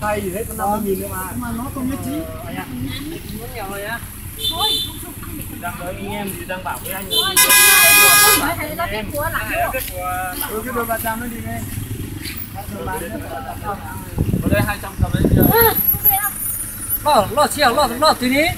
Hay gì thế, có năm mươi nghìn nữa mà. Mà nó không nhất trí. Ờ, anh ạ. Anh muốn nhiều thôi nhá. Thì đang nói anh em thì đang bảo với anh là anh em. Anh em biết của. Ừ, cái đồ ba trăm nó đi nghe. Ở đây hai trăm, cầm lấy chưa? Loj, loj tsis yog loj, loj twg ni?